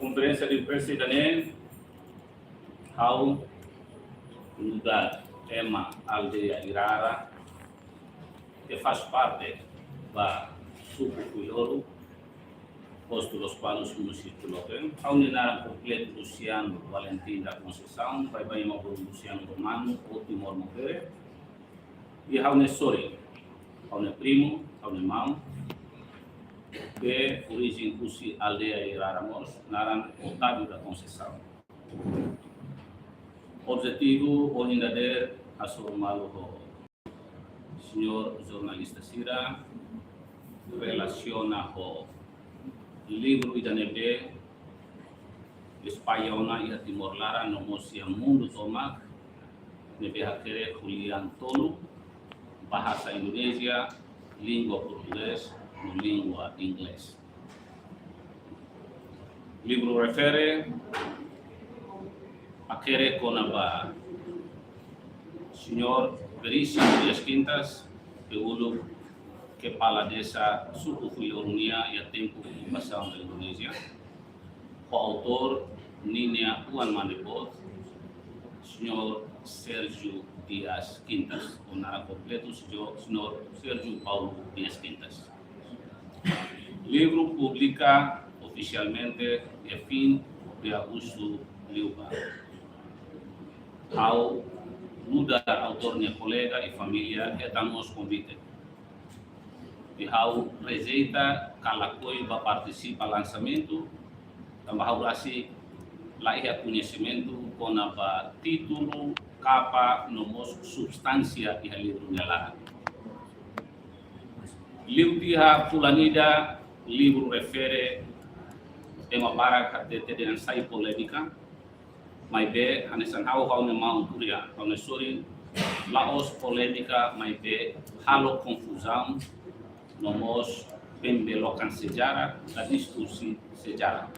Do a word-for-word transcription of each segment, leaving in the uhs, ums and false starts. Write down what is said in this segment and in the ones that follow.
Konferénsia de imprensa ida-ne'e, ha'u nu'udar ema aldeia Irara, ke faz parte ba suku Fuiloro, postu Lospalos, munisípiu Lopeng. Ha'u-nia naran kompletu Luciano Valentim da Conceição, baibain ema bolu Luciano Romano, ou Timor Maubere. I ha'u-nia sorin, ha'u-nia primu, ha'u-nia maun, ke orijen husi aldeia Irara mós, naran Otávio da Conceição. Objetivu ohin dadeer hasoru malu ho señór jornalista sira relasiona ho livru ida ne'ebé espalla ona iha Timor laran no mós iha mundu tomak, ne'ebé hakerek ho lian tolu, bahasa Indonézia, língua portugés no língua inglés. Livru refere hakerek kona-ba señór Veríssimo Dias Quintas, ke uluk kepala desa suku Fuiloro nian iha tempu okupasaun Indonézia. Ho autór ninia oan mane boot, señór Sérgio Dias Quintas, ou naran kompletu, señór, señór Sérgio Paulo Dias Quintas. Livru publika ofisialmente iha fin de agostu liubá. Ha'u nu'udar autór nia kolega i família hetan mós konvite. I ha'u rejeita ka lakohi ba partisipa lansamentu, tanba ha'u rasik la iha koñesimentu kona-ba títulu, kapa no mós substánsia iha livru nia laran. Liu tiha fulan ida, livru refere ema barak hatete dehan sai polémika, maibé hanesan ha'u, ha'u-nia maun turia, ha'u-nia sorin, la'ós polémika, maibé halo konfuzaun no mós pembelokan sejarah, ka distorsi sejarah.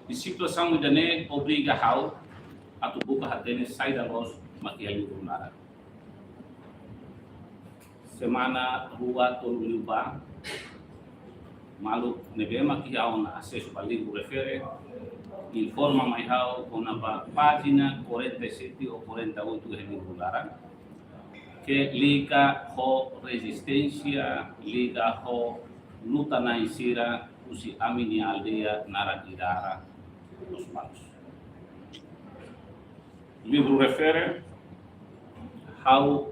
I situasaun ida-ne'e obriga ha'u atu buka hatene saida loos mak iha livru laran. Semana rua tolu liubá, maluk ne'ebé mak iha ona asesu ba livru refere informa mai ha'u kona-ba pájina quarenta e sete ou quarenta e oito iha livru laran, ke liga ho rezisténsia, liga ho luta-na'in sira husi ami-nia aldeia naran Irara, Lospalos. Livru refere, ha'u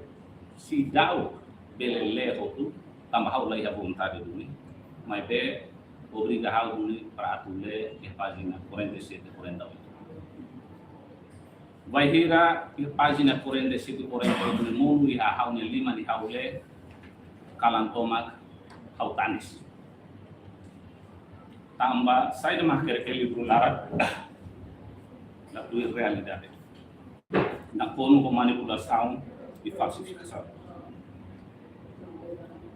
seidauk bele lee hotu, tanba ha'u la iha vontade duni, maibé obriga ha'u duni para atu lee iha pájina quarenta e sete, quarenta e oito. Bainhira iha pájina quarenta e sete, quarenta e oito ne'e monu iha ha'u-nia liman, ha'u lee, kalan tomak ha'u tanis. Tanba saida mak hakerek iha livru laran, la tuir realidade. Nakonu ho manipulasaun i falsifikasaun.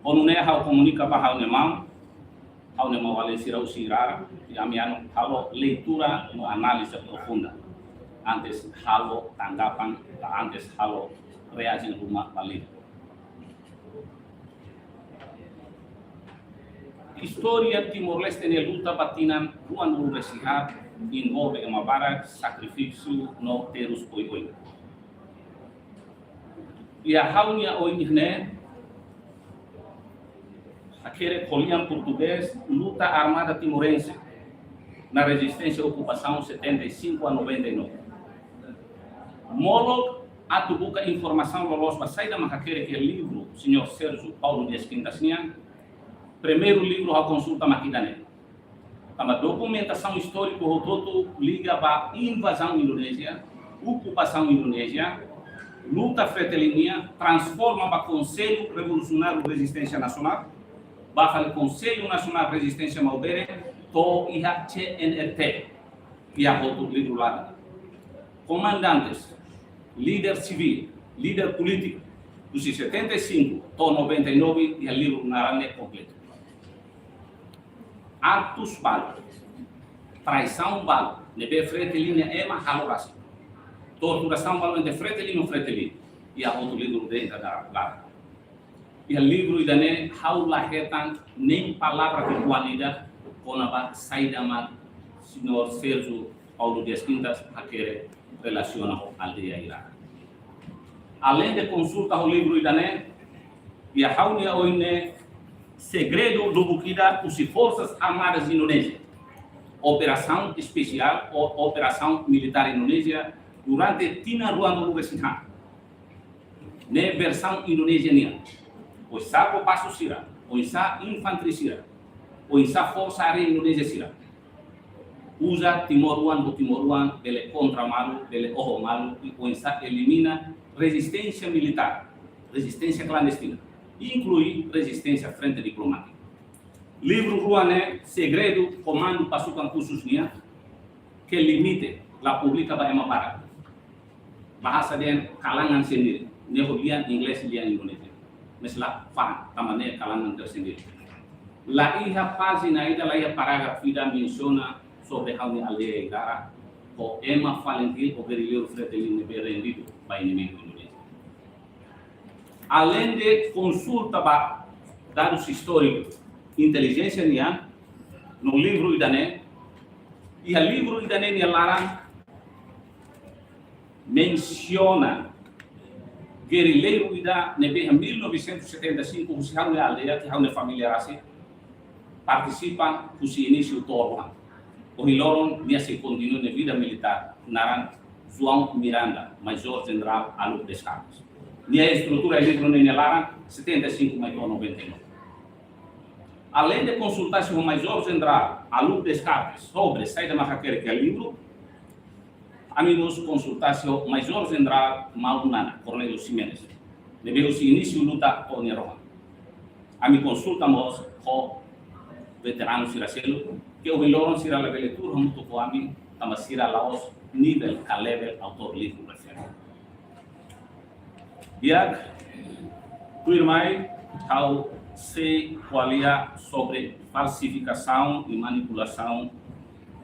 Ho nune'e ha'u komunika ba ha'u-nia maun, ha'u-nia maun-alin sira husi Irara, i ami anu halo leitura no análize profunda antes halo tanggapan, ka antes halo reajen ruma ba livru. Istória Timor-Leste nia luta ba tinan ruanulu-resin-haat envolve ema barak, sakrifísiu no terus oioin. Iha ha'u-nia oin ne'e, hakerek ho lian portugés, luta armada timorense na rezisténsia okupasaun setenta e cinco a noventa e nove. Molok atu buka informasaun loloos ba saida mak hakerek iha livru señór Sérgio Paulo Dias Quintas nian, primeiru livru ha'u konsulta mak ida-ne'e. Tanba dokumentasaun istóriku hotu-hotu liga ba invazaun Indonézia, okupasaun Indonézia, luta Fretilin nian, transforma ba Konsellu Revolusionáriu Rezisténsia Nasionál, ba fali Konsellu Nasionál Rezisténsia Maubere, to'o iha C N R T, iha hotu livru laran. Komandantes, líder sivíl, líder polítiku, husi setenta e cinco to'o noventa e nove, iha livru laran ne'e kompletu. Aktus balu, traisaun balu ne'ebé Fretilin nia ema halo rasik. Torturasaun balu entre Fretilin no Fretilin, iha hotu livru dentro da laran. Iha livru ida-ne'e ha'u la hetan nein palavra virtuál ida kona-ba saida mak señór Sérgio Paulo Dias Quintas hakerek relasiona ho aldeia Irara. Aleinde konsulta ho livru ida-ne'e, iha ha'u-nia oin ne'e segredu lubuk ida husi Forsas Armadas Indonézia, operasaun espesiál ou operasaun militár Indonézia durante tinan ruanulu-resin-haat. Ne'e versaun Indonézia nian. Oinsá kopassu sira, oinsá infantri sira, oinsá forsa aérea Indonézia sira uza timoroan ho timoroan bele kontra malu, bele oho malu, i oinsá elimina rezisténsia militár, rezisténsia klandestina, inklui rezisténsia frente diplomátika. Livru rua ne'e segredu Komandu Pasukan Khusus nian, ke limite, la publika ba ema barak. Bahasa dehan kalangan sendiri, ne'e ho lian Inglés, lian Indonézia. Mas la faham, tanba ne'e kalangan tersendiri. La iha pájina ida, la iha parágrafu ida mensiona sobre ha'u-nia aldeia Irara, ho ema FALINTIL ou gerrilleiru FRETILIN ne'ebé rendidu ba inimigu Indonézia. Aleinde konsulta ba dadus istóriku intelijénsia nian, no livru ida-ne'e, iha livru ida-ne'e nia laran mensiona gerrilleiru ida ne'ebé iha mil novecentos e setenta e cinco husi ha'u-nia aldeia, ke ha'u-nia família rasik partisipa husi inísiu to'o ohin. Ohin loron nia sei kontinua nia vida militár, naran João Miranda, Major Jenerál Alux Descartes. Nia estrutura livru ne'e nia laran setenta e cinco mai to'o noventa e nove. Aleinde konsultasaun ho Major Jenerál Alux Descartes sobre saida mak hakerek iha livru, ami mós konsultasaun ho Major Jenerál Maun Nana, Cornélio Ximenes, ne'ebé husi inísiu luta to'o nia rohan. Ami konsulta mós ho veteranu sira seluk, ke ohin loron sira labele tuur hamutuk ho ami, tanba sira la'ós nivel ka level autór livru refere. Di'ak, tuirmai, ha'u sei ko'alia sobre falsifikasaun i manipulasaun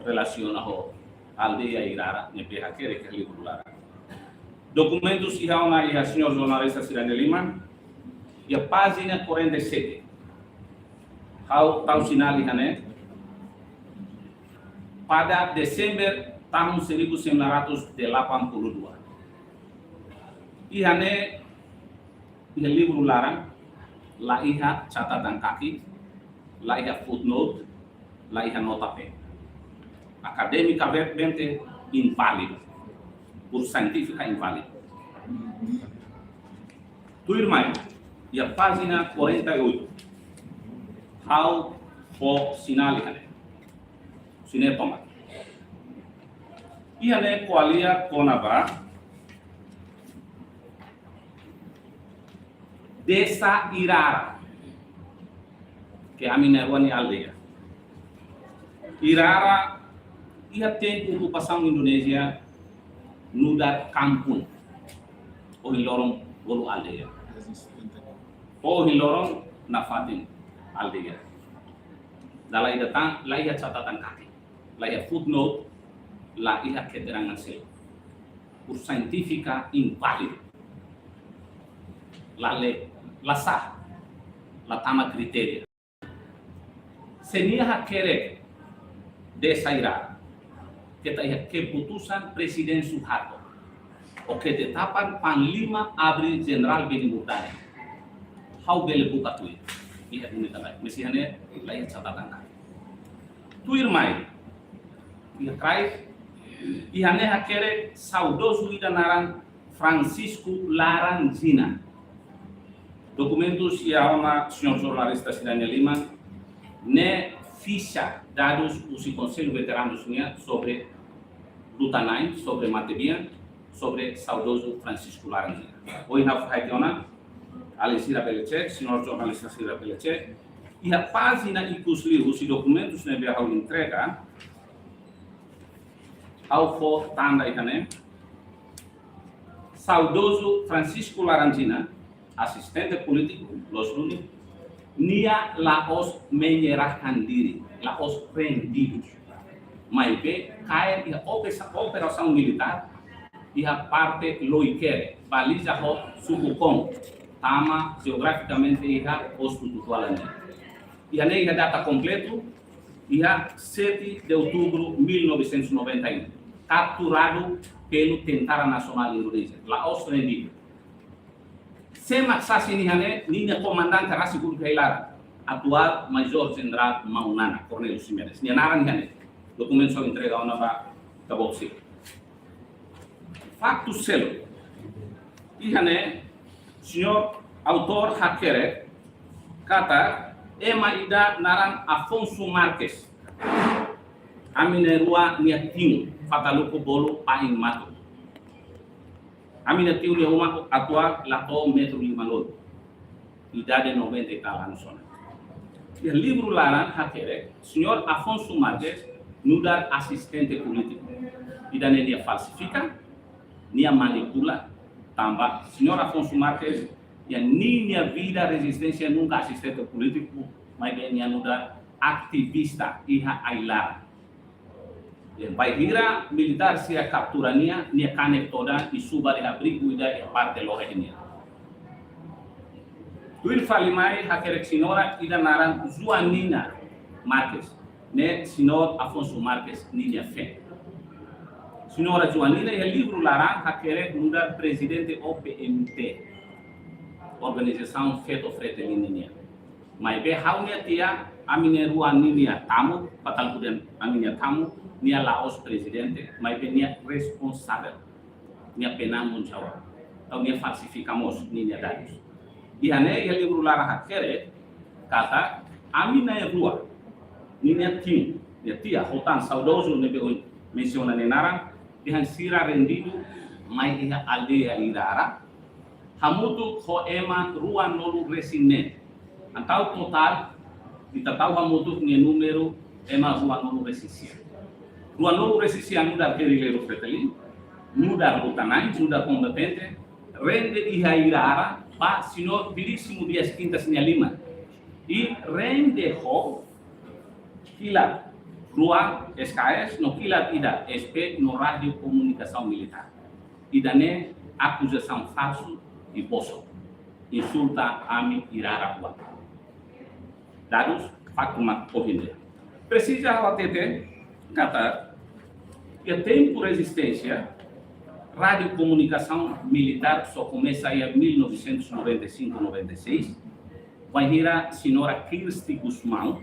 relasiona ho aldeia Irara ne'ebé hakerek iha livru laran. Dokumentus iha ona iha señór jornalista sira-nia liman, iha pájina quarenta e sete. Ha'u tau sinál iha ne'e, pada Desember tahun seribu sembilan ratus delapan puluh dua. Iha ne'e, iha livru laran, la iha catatan kaki, la iha footnote, la iha nota pé. Akadémikamente inválidu, por sientífika inválidu. Tuirmai, iha pájina quarenta e oito, ha'u fó sinál iha ne'e. Husi ne'e tomak. Iha ne'e ko'alia kona-ba desa Irara, ke ami na'in-rua nia aldeia. Irara iha tempu okupasaun Indonézia nu'udar kampung. Ohin loron bolu aldeia. Ohin loron nafatin aldeia. Dala ida tan, la iha catatan kaki, la iha footnote, la iha keterangan seluk. Por sientífika inválidu. La le, la sah, la tama kritéria. Se nia hakerek desa Irara, keta iha keputusan Presiden Suharto, ou ketetapan Panglima ABRI Jenerál Benny Murdani. Ha'u bele buka tuir. Iha duni tanai. Mas iha ne'e, la iha catatan kaki. Tuirmai, iha kraik, iha ne'e hakerek saudozu ida naran Francisco Laranjina. Dokumentus iha ona señór jornalista sira-nia liman, ne'e fixa dadus husi Konsellu Veteranus nian sobre luta-na'in, sobre matebian, sobre saudozu Francisco Laranjina. Ohin ha'u fahe tiha ona, alin sira bele cek, señór jornalista sira bele cek. Iha pájina ikus liu husi dokumentus ne'ebé ha'u entrega, ha'u fó tanda iha ne'e. Saudozu Francisco Laranjina, asistente polítiku loos duni, nia la'ós menyerahkan diri, la'ós rendidu. Maibé kaer iha opesa-, operasaun militár iha parte Loikere, baliza ho suku Kong, tama jeografikamente iha Postu Tutuala nian. Iha ne'e iha data kompletu, Iha sete de outubro mil novecentos e noventa e um, kapturadu pelo Tentara Nasionál Indonézia, la'ós rendidu. Sé mak sasin iha ne'e? Ninia komandante rasik uluk iha ai-laran, atuál Major Jenerál Maunana, Cornélio Ximenes. Nia naran iha ne'e. Dokumentu sira entrega ona ba ita-boot sira. Faktu seluk. Iha ne'e, señór autór hakerek katak ema ida naran Afonso Marques, ami na'in-rua nia tiu, Fataluku Bolu Pain Matu. Ami-nia tiu nia uma atuál la to'o metru lima lolu. Idade noventa e tal anos ona. Iha livru laran hakerek, señór Afonso Marques nu'udar asistente polítiku. Ida-ne'e nia falsifika, nia manipula, tanba señór Afonso Marques, iha ninia vida rezisténsia nunka asistente polítiku, maibé nia nu'udar ativista iha ai-laran. Bainhira militár sira kaptura nia, nia kanek todan i subar iha abrigu ida iha parte loreh nian. Tuir fali mai hakerek señora ida naran Joanina Marques, ne'e señór Afonso Marques ninia feen. Señora Joanina iha livru laran hakerek nu'udar prezidente O P M T, organizasaun Feto Fretilin nian. Maibé ha'u-nia tia, ami na'in-rua ninia tamu, Fataluku Bolu ami-nia tamu, nia la'ós prezidente, maibé nia responsavel, nia penanggung jawab. Entaun nia falsifika mós ninia dadus. Iha ne'e, iha livru laran hakerek katak ami na'in-rua ninia tiu, nia tia, ho tan saudozu ne'ebé ohin mensiona nia naran, dehan sira rendidu mai iha aldeia Irara, hamutuk ho ema ruanulu-resin-neen. Entaun totál, ita tau hamutuk nia númeru ema ruanulu-resin-sia. Ruanulu-resin-sia nu'udar gerrilleiru Fretilin, nu'udar luta-na'in, nu'udar kombatente, rende iha Irara ba señór Veríssimo Dias Quintas nia liman. I rende ho kilat rua S K S, no kilat ida S P, no rádiu komunikasaun militár. Ida-ne'e akuzasaun falsu i bosok. Insulta ami Irara-oan. Dadus, faktu mak ohin ne'e. Presiza ha'u hatete katak iha tempu rezisténsia, rádiu komunikasaun militár só komesa iha mil novecentos e noventa e cinco, noventa e seis, bainhira señora Kirsty Gusmão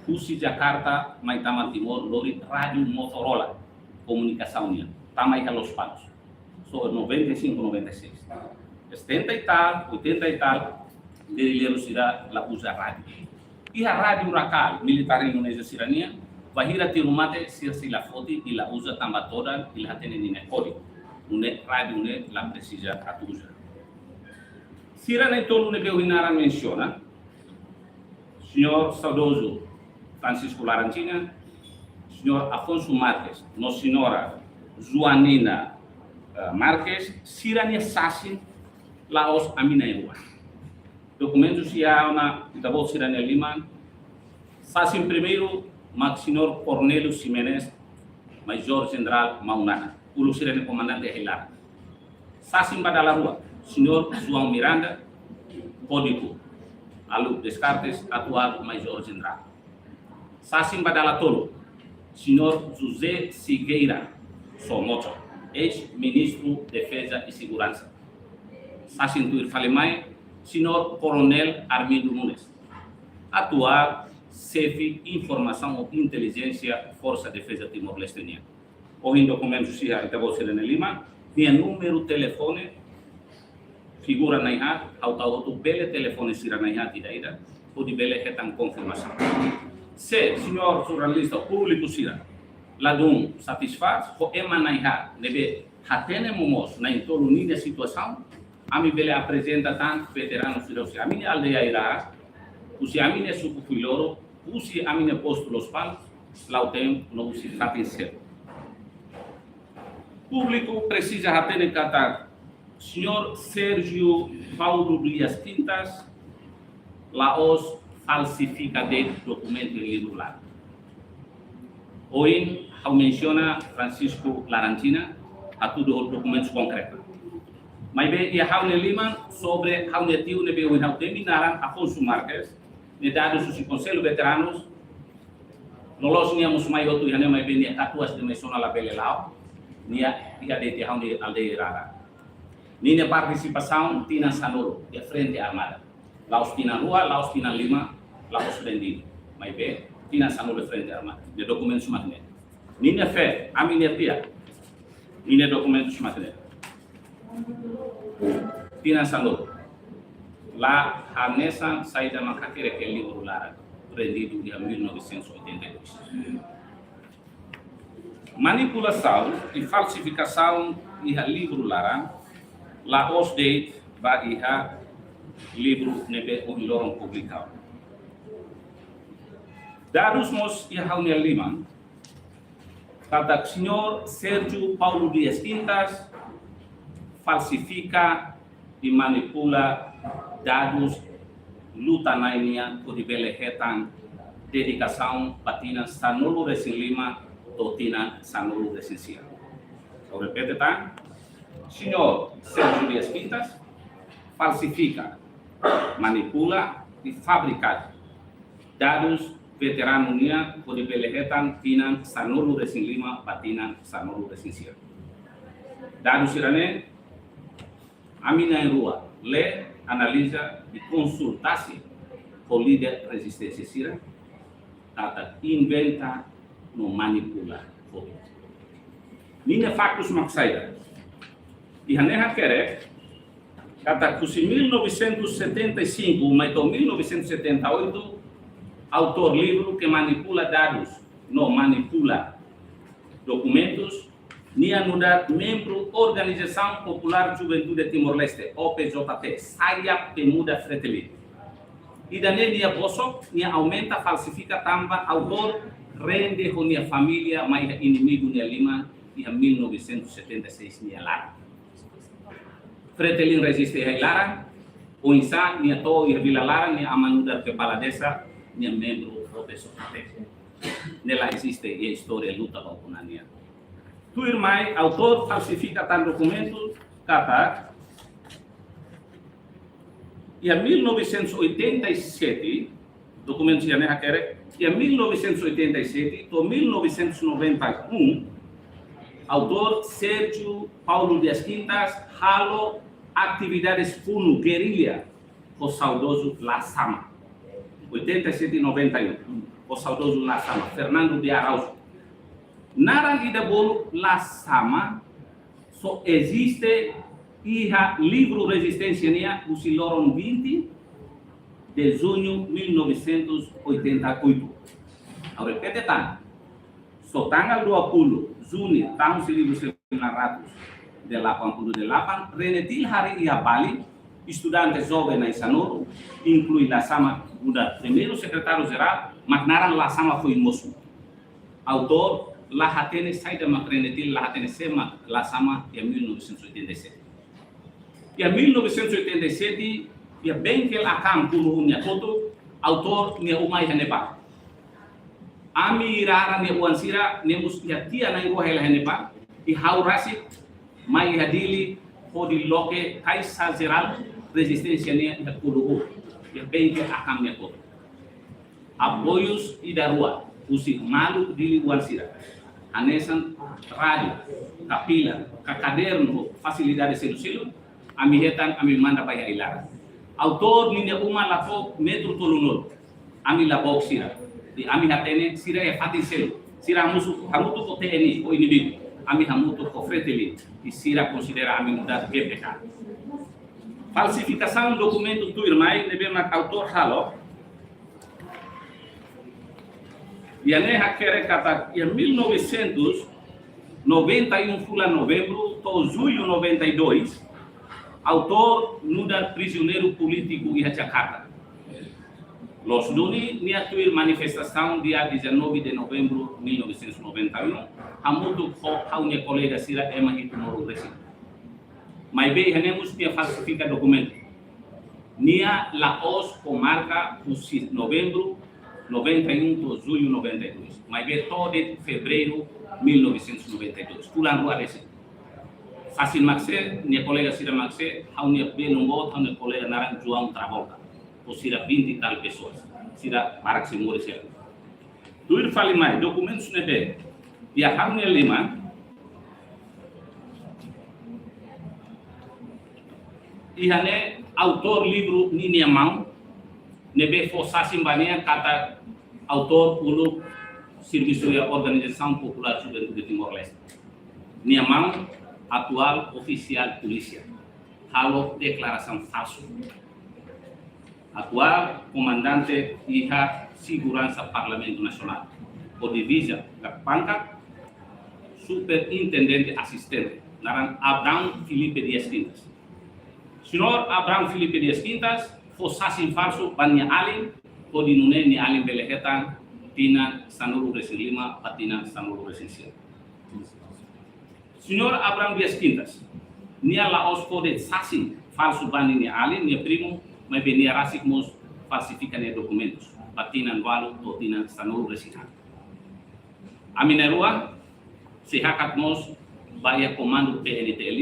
husi Jakarta mai tama Timor lori rádiu Motorola komunikasaun nian, tama iha Lospalos. Só noventa e cinco, noventa e seis. Setenta e tal, oitenta e tal, gerrilleiru sira la uza rádiu. Iha rádiu RACAL, militár Indonézia sira-nian, bainhira tiru mate, sira sei la foti i la uza tanba todan i la hatene ninia kódigu. Nune'e rádiu ne'e la presiza atu uza. Sira na'in-tolu ne'ebé ohin naran mensiona, señór saudozu Francisco Laranjina, señór Afonso Marques, no señora Joanina, eh, Marques, sira-nia sasin la'ós ami na'in-rua. Dokumentu sira iha ona ita-boot sira-nia liman. Sasin primeiru mak señór Cornélio Ximenes, Major Jenerál Maunana, uluk sira-nia komandante iha ai-laran. Sasin ba dala rua, señór João Miranda, Kodiku, Aluk Descartes, atuál Major Jenerál. Sasin ba dala tolu, señór José Sequeira Somoza, eis-ministru Defeza i Seguransa. Sasin tuir fali mai, señór Koronél Armindo Nunes, atuál xefe informasaun ou intelijénsia Forsa Defeza Timor-Leste nian. Ohin dokumentu sira iha ita-boot sira-nia liman, nia númeru telefone, figura na'in-haat, ha'u tau hotu bele telefone sira na'in-haat ida-idak, hodi bele hetan konfirmasaun. Se señór jornalista, públiku sira ladún satisfás ho ema na'in-haat ne'ebé hatene momoos na'in-tolu ninia situasaun, ami bele aprezenta tan veteranu sira husi ami-nia aldeia Irara, husi ami-nia suku Fuiloro, husi ami-nia postu Lospalos, Lautém, no husi fatin seluk. Públiku presiza hatene katak señór Sérgio Paulo Dias Quintas la'ós falsifika de'it dokumentu iha livru laran. Ohin ha'u mensiona Francisco Laranjina, hatudu dokumentus konkretu. Maibé iha ha'u-nia liman sobre ha'u-nia tiu ne'ebé ohin ha'u temi naran Afonso Marques, nia dadus husi Konsellu Veteranus, Loloos nia mós mai hotu iha ne'e, maibé nia katuas dimensionál labele la'o. Nia iha de'it iha ha'u-nia aldeia Irara. Ninia partisipasaun tinan sanulu iha Frente Armada. La'ós tinan rua, la'ós tinan lima, la'ós rendidu. Maibé tinan sanulu iha Frente Armada. Nia dokumentus mak ne'e. Ninia fe, ami-nia fiar. Ninia dokumentus mak ne'e. Tinan sanulu. La hanesan saida mak hakerek iha livru laran, rendidu iha mil novecentos e oitenta e dois. Manipulasaun i falsifikasaun iha livru laran la'ós de'it ba iha livru ne'ebé ohin loron publikadu. Dadus mós iha ha'u-nia liman, katak señór Sérgio Paulo Dias Quintas falsifika i manipula dadus luta-na'in nian hodi bele hetan dedikasaun ba tinan sanulu-resin-lima to'o tinan sanulu-resin-sia. Ha'u repete tan, señór Sérgio Dias Quintas falsifika, manipula i fabrika dadus veteranu nian hodi bele hetan tinan sanulu-resin-lima ba tinan sanulu-resin-sia. Dadus sira-ne'e, ami na'in-rua lee, analiza i konsultasi ho líder rezisténsia sira, katak inventa no manipula hotu. Ninia faktus mak saida? Iha ne'e hakerek katak husi mil novecentos e setenta e cinco mai to'o mil novecentos e setenta e oito, autór livru ke manipula dadus no manipula dokumentus, nia nu'udar membru Organização Popular Juventude Timor-Leste, O P J T, Sayap Pemuda Fretilin. Ida-ne'e nia bosok, nia aumenta, falsifika tanba autór rende ho nia família mai iha inimigu nia liman iha mil novecentos e setenta e seis nia laran. Fretilin reziste iha laran, oinsá nia to'o iha vila laran, nia aman nu'udar kepala desa, nia membru O P J T. Ne'e la eziste iha istória luta ba ukun-na'in nian. Tuirmai, autór falsifika tan dokumentu katak iha mil novecentos e oitenta e sete, dokumentu sira-ne'e hakerek, iha mil novecentos e oitenta e sete to'o mil novecentos e noventa e um, autór Sérgio Paulo Dias Quintas halo atividades funu gerilla ho saudozu Lasama. Oitenta e sete e noventa e um, ho saudozu Lasama, Fernando de Araújo. Naran ida bolu Lasama só eziste iha livru rezisténsia nian husi loron vinte de junho mil novecentos e oitenta e oito. Ha'u repete tan, só tanggal dua puluh Juni tahun seribu sembilan ratus delapan puluh delapan, Renetil harii iha Bali, estudante joven na'in-sanulu, inklui Lasama nu'udar primeiru sekretáriu jerál, mak naran Lasama foin mosu. Autór la hatene, saida mak Renetil, la hatene sé mak Lasama iha mil novecentos e oitenta e sete. Iha mil novecentos e oitenta e sete, iha bengkel Akam Kuluhun nia kotuk, autór nia uma iha ne'ebá. Ami Irara nia oan sira, ne'e mós iha tiha na'in-rua hela iha ne'ebá, i ha'u rasik mai iha Dili hodi loke Kaixa Jerál Rezisténsia nian iha Kuluhun, iha bengkel Akam nia kotuk. Apoius ida-rua husi maluk Dili oan sira, hanesan rádiu, kapila, ka kadernu, fasilidade seluk-seluk, ami hetan, ami manda ba iha ai-laran. Autór ninia uma la to'o metru tolunulu. Ami la book sira. I ami hatene sira iha fatin seluk. Sira hamutuk, hamutuk ho T N I, ho inimigu. Ami hamutuk ho Fretilin. I sira konsidera ami nu'udar G P K. Falsifikasaun dokumentu tuirmai ne'ebé mak autór halo. Iha ne'e hakerek katak iha mil novecentos e noventa e um fulan Novembru to'o Jullu noventa e dois, autór nu'udar prizioneiru polítiku iha Jakarta. Loos duni nia tuir manifestasaun dia dezanove de Novembru mil novecentos e noventa e um, hamutuk ho ha'u-nia kolega sira ema hitunulu-resin. Maibé iha ne'e mós nia falsifika dokumentu. Nia la'ós ho marka husi Novembru noventa e um to'o Jullu noventa e dois, maibé to'o de'it Fevereiru mil novecentos e noventa e dois, fulan rua resin. Fasil mak sé, nia kolega sira mak sé, ha'u-nia belun boot, ha'u-nia kolega naran João Travolta. Ho sira vinte e tal pessoas. Sira barak sei moris iha ne'e. Tuir fali mai, dokumentus ne'ebé iha ha'u-nia liman, iha ne'e autór livru ninia maun, ne'ebé fó sasin ba nia katak autór uluk servisu iha Organizasaun Populár Juventude Timor-Leste. Nia maun atuál ofisiál polísia halo deklarasaun falsu. Atuál komandante iha seguransa Parlamentu Nasionál, ho diviza ka pangkat superintendente asistente, naran Abrão Filipe Dias Quintas. Señór Abrão Filipe Dias Quintas fó sasin falsu ba nia alin, hodi nune'e nia alin bele hetan tinan sanulu-resin-lima ba tinan sanulu-resin-sia. Señór Abrão Dias Quintas, nia la'ós fó de'it sasin falsu ba ninia alin, nia primu, maibé nia rasik mós falsifika nia dokumentus ba tinan ualu to'o tinan sanulu-resin-haat. Ami na'in-rua sei hakat mós ba iha Komandu P N T L,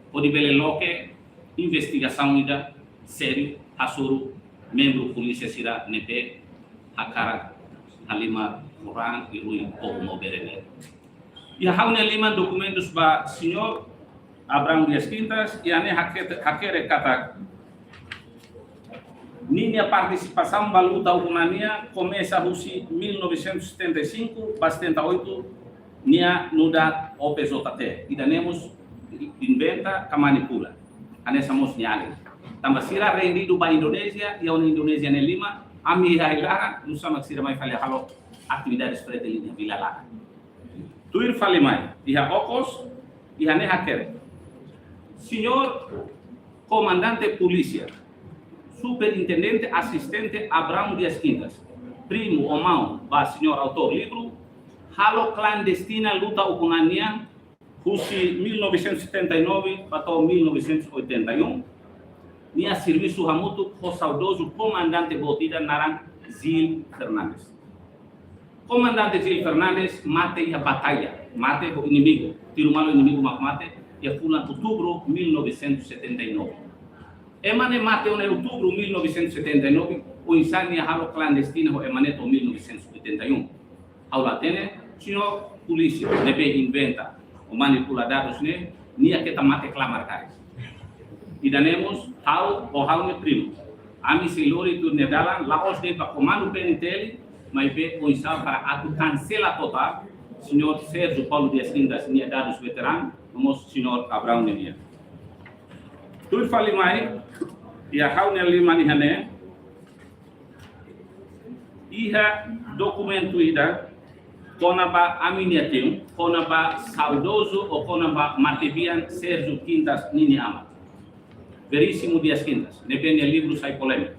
hodi bele loke investigasaun ida sériu hasoru membru polísia sira ne'ebé hakarak halimar moran i ruin povu maubere nian. Iha ha'u-nia liman dokumentus ba Señór Abrão Dias Quintas, iha ne'e hake-, hakerek katak ninia partisipasaun ba luta ukun an nian komesa husi mil novecentos e setenta e cinco ba setenta e oito, nia nu'udar O P J T. Ida-ne'e mós inventa ka manipula. Hanesan mós nia alin. Tanba sira rendidu ba Indonézia, iha ona Indonézia nia liman, ami iha ai-laran, nusá mak sira mai fali halo atividades Fretilin iha vila laran. Tuir fali mai, iha okos, iha ne'e hakerek. Señór Komandante Polísia, Superintendente Asistente Abrão Dias Quintas, primu ou maun ba señór autór livru, halo klandestina luta ukun an nian, husi mil novecentos e setenta e nove ba to'o mil novecentos e oitenta e um, nia servisu hamutuk ho saudozu komandante boot ida naran Gil Fernandes. Komandante Gil Fernandes mate iha batalla, mate ho inimigu, tiru malu inimigu mak mate, iha fulan Outubru mil novecentos e setenta e nove. Ema ne'e mate ona iha Outubru mil novecentos e setenta e nove, oinsá nia halo klandestina ho ema ne'e to'o mil novecentos e oitenta e um. Ha'u la hatene, señór polísia ne'ebé inventa ou manipula dadus ne'e, nia keta mate klamar karik. Ida-ne'e mós ha'u ho ha'u-nia primu. Ami sei lori tuir nia dalan, la'ós de'it ba komandu P N T L, maibé oinsá para atu kansela totál señór Sérgio Paulo Dias Quintas nia dadus veteranu, no mós señór Abrão nian. Tuir fali mai, iha ha'u-nia liman iha ne'e, iha dokumentu ida kona-ba ami-nia tiun, kona-ba saudozu ou kona-ba matebian Sérgio Quintas ninia aman, Veríssimo Dias Quintas, ne'ebé nia livru sai polémiku.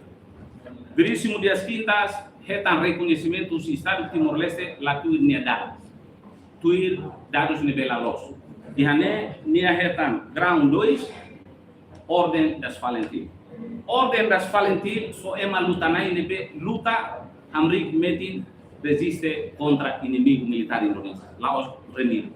Veríssimo Dias Quintas hetan rekoñesimentu husi Estadu Timor-Leste la tuir nia dalan, tuir dadus ne'ebé la loos. Iha ne'e nia hetan graun dois, Orden das FALINTIL. Orden das FALINTIL só ema luta-na'in ne'ebé luta hamriik metin reziste kontra inimigu militár Indonézia. La'ós rendidu.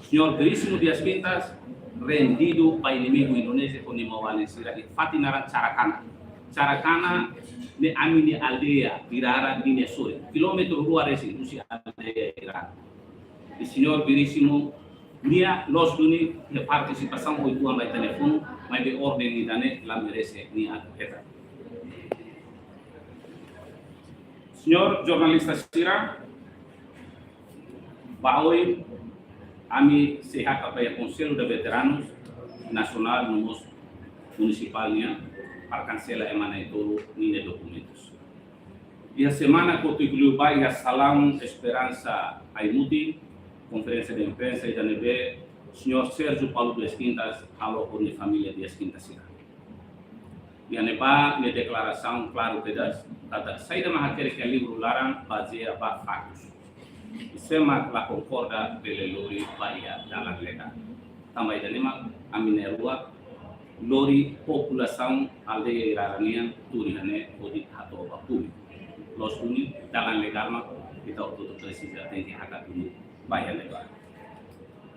Señór Veríssimo Dias Quintas rendidu ba inimigu Indonézia ho nia maun-alin sira iha fatin naran Caracana. Caracana ne'e ami-nia aldeia Irara ninia sorin, kilómetru rua resin husi aldeia Irara. I señór Veríssimo nia loos duni nia partisipasaun oituan ba ita-nia funu, maibé orden ida-ne'e la merese nia atu hetan. Señór jornalista sira, ba oin ami sei hakat ba iha Conselho de Veteranos Nacional no mós Municipal nian para kansela ema na'in-tolu ninia dokumentus. Iha semana kotuk liubá iha Salaun Esperansa Aimutin, konferénsia de imprensa ida ne'ebé señór Sérgio Paulo Dias Quintas halo ho nia família Dias Quintas sira. Iha ne'ebá nia deklarasaun klaru kedas, katak saida mak hakerek iha livru laran bazeia ba faktus. Sé mak la konkorda bele lori ba iha dalan legál. Tanba ida-ne'e mak ami na'in-rua lori populasaun aldeia Irara nian tuur iha ne'e hodi hato'o ba públiku. Loos duni dalan legál mak ita hotu-hotu presiza tenke hakat duni ba iha ne'ebá.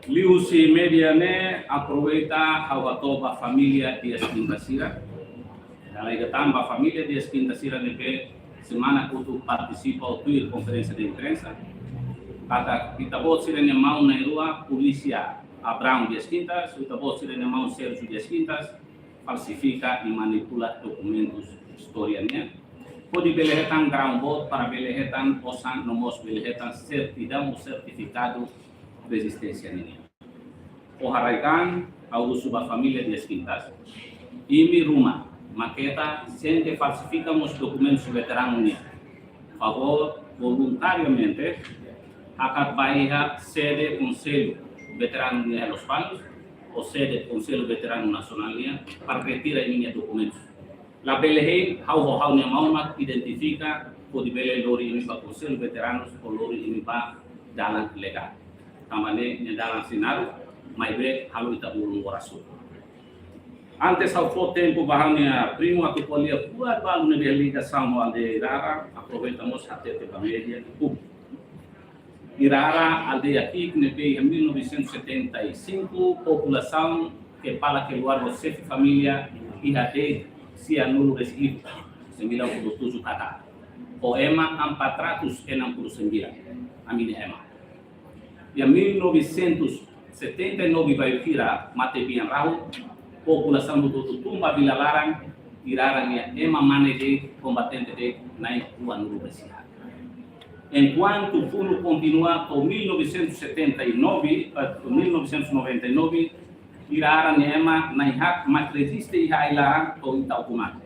Liuhusi média ne'e aproveita ha'u hato'o ba família Dias Quintas sira. Dala ida tan ba família Dias Quintas sira ne'ebé semana kotuk partisipa ho tuir konferénsia de imprensa. Katak ita-boot sira-nia maun na'in-rua, Polísia Abrão Dias Quintas, ita-boot sira-nia maun Sérgio Dias Quintas, falsifika i manipula dokumentus istória nian, hodi bele hetan graun boot para bele hetan osan no mós bele hetan sertidaun ou sertifikadu rezisténsia ninian. Ohin ha'u husu ba família Dias Quintas, imi ruma, mak keta sente falsifika mós dokumentus veteranu nian. Favór voluntariamente hakat ba iha sede Konsellu Veteranu nian iha Lospalos, ou sede Konsellu Veteranu Nasionál nian, para retira imi-nia dokumentus. Labele hein, ha'u ho ha'u-nia maun mak identifika, hodi bele lori imi ba Konsellu Veteranus, ou lori imi ba dalan legál. Tanba ne'e nia dalan sei naruk, maibé halo ita ulun orasaun. Antes ha'u fó tempu ba ha'u-nia primu atu ko'alia buat balu ne'ebé ligasaun ho aldeia Irara, aproveita mós hatete ba média i públiku. Irara, aldeia ki'ik ne'ebé iha mil novecentos e setenta e cinco, populasaun, kepala keluarga, xefe família, iha de'it sianulu-resin-hitu, sembilan puluh tujuh kakak. Ho ema empat ratus enam puluh sembilan, ami-nia ema. Iha mil novecentos e setenta e nove bainhira, matebian rahun, populasaun hotu-hotu tun ba vila laran, Irara nia ema mane de'it, kombatente de'it, na'in ruanulu-resin-haat. Enkuantu funu kontinua to'o mil novecentos e setenta e nove, eh, mil novecentos e noventa e nove, Irara nia ema na'in-haat mak reziste iha ai-laran to'o Itaokumate.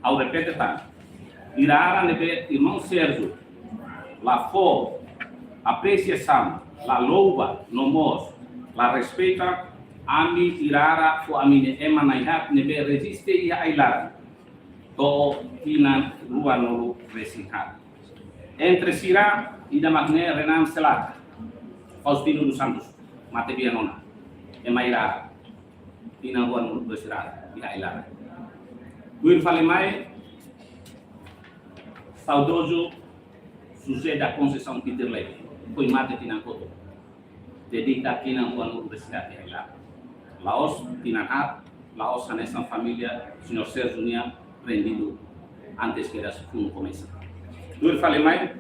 Ha'u repete tan. Irara ne'ebé irmaun Sérgio la fó apresiasaun, la louva, no mós la respeita, ami Irara fó ami-nia ema na'in-haat ne'ebé reziste iha ai-laran to'o tinan ruanulu-resin-haat. Entre sira, ida mak ne'e Renan Selak, Faustino dos Santos, matebian ona, ema Irara, tinan ruanulu-resin-haat iha ai-laran. Tuir fali mai, saudozu José da Conceição Peter Leite, foin mate tinan kotuk. Dedika tinan ruanulu-resin-haat iha ai-laran. La'ós tinan haat, la'ós hanesan família señór Sérgio nian prendidu antes kedas funu komesa. Tuir fali mai,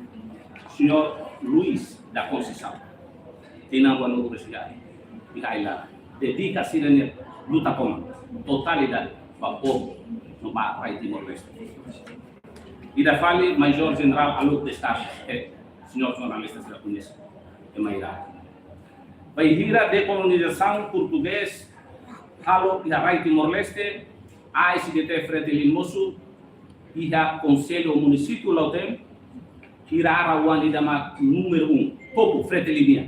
señór Luís da Conceição, tinan ruanulu-resin-haat iha ai-laran. Dedika sira-nia luta tomak, totalidade, ba povu no ba rai Timor-Leste. Ida fali, Major Jenerál Aluk Destas, eh, señór jornalista sira koñese, ema Irara. Bainhira dekolonizasaun portugés halo iha rai Timor-Leste, A S D T Fretilin mosu iha konsellu ou munisípiu Lautém, Irara oan ida mak númeru um, topu Fretilin nian,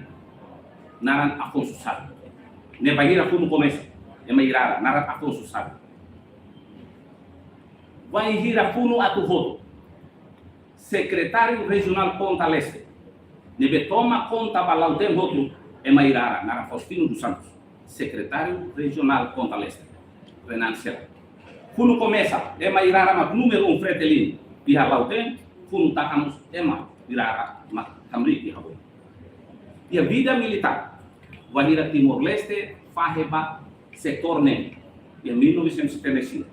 naran Afonso Sá. Ne'e bainhira funu komesa, ema Irara, naran Afonso Sá. Bainhira funu atu hotu, sekretáriu rejionál Ponta Leste, ne'ebé toma konta ba Lautém hotu, ema Irara, naran Faustino dos Santos, sekretáriu rejionál Ponta Leste, Renan Selak. Funu komesa, ema Irara mak númeru um Fretilin iha Lautém, funu taka mós ema Irara mak hamriik iha oin. Iha vida militár, bainhira Timor-Leste fahe ba setór neen, iha mil novecentos e setenta e cinco.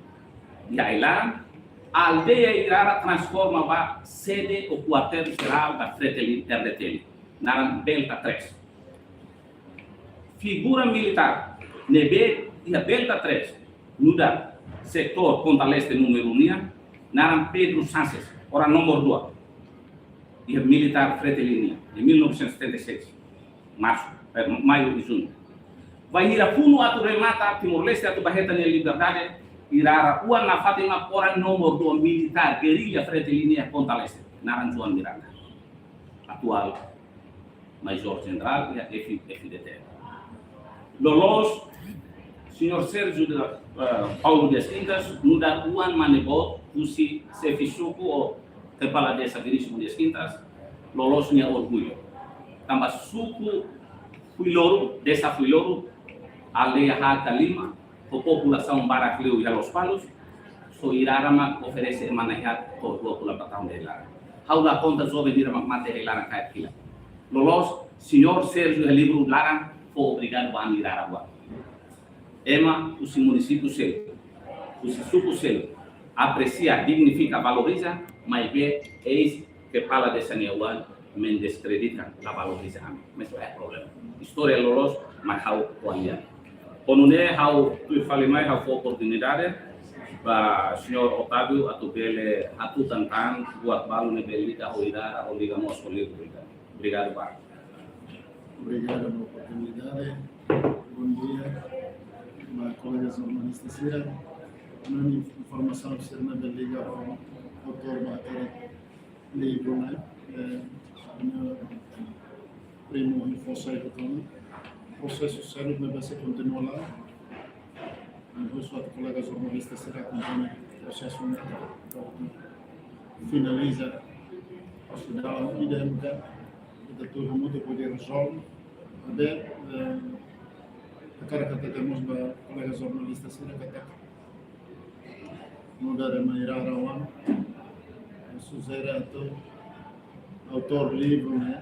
Iha ai-laran, aldeia Irara transforma ba sede ou kuartél jerál da Fretilin R D T L, naran Belta três. Figura militár ne'ebé iha Belta três, nu'udar setór Ponta Leste númeru um nian, naran Pedro Sanches, oran nomor dua. Iha militár Fretilin nian, iha mil novecentos e setenta e seis, marsu, eh, maiu i juñu. Bainhira funu atu remata, Timor-Leste atu ba hetan nia liberdade, Irara oan nafatin mak oran nomor dua militár gerilla Fretilin nian Ponta Leste, naran João Miranda, atuál Major Jenerál iha F-, F D T. Loloos, señór Sérgio de, eh, Paulo Dias Quintas, nu'udar oan mane boot, husi xefe suku ou kepala desa Veríssimo Dias Quintas, loloos nia orgullu. Tanba suku Fuiloro, desa Fuiloro, aldeia haat ka lima, ho populasaun barak liu iha Lospalos, só Irara mak oferese ema na'in-haat to'o dua puluh empat tahun iha ai-laran. Ha'u la konta joven sira mak mate iha ai-laran kaer kila. Loloos, señór Sérgio iha livru laran, fó obrigadu ba ami Irara oan. Ema husi munisípiu seluk, husi suku seluk, apresia, dignifika, valoriza, Maibé, eis ke fala desa nia oan, men deskredita, la valoriza ami. Mas la iha problema. Istória loloos, mas ha'u ko'alia. Ho nune'e ha'u tuir fali mai, ha'u fó oportunidade ba señór Otávio atu bele hatutan tan buat balu ne'ebé liga ho idara, ho liga mós ho livru ida. Obrigadu barak. Obrigadu pela oportunidade. Bom dia, ba kolega jornalista sira. Ha'u-nia informasaun sira ne'ebé liga ho autór ba hakerek livru ne'e, eh, ha'u-nia primu informa sai hotu ona. Prosesu seluk ne'ebé sei kontinua la'o. Husu atu kolega jornalista sira akompaña prosesu ne'e to'o finaliza. Husu dalan ida-ne'ebé ita tuir hamutuk hodi rezolve. Maibé, eh, hakarak hatete mós ba kolega jornalista sira katak nu'udar ema irara-oan, sujere atu autór livru ne'e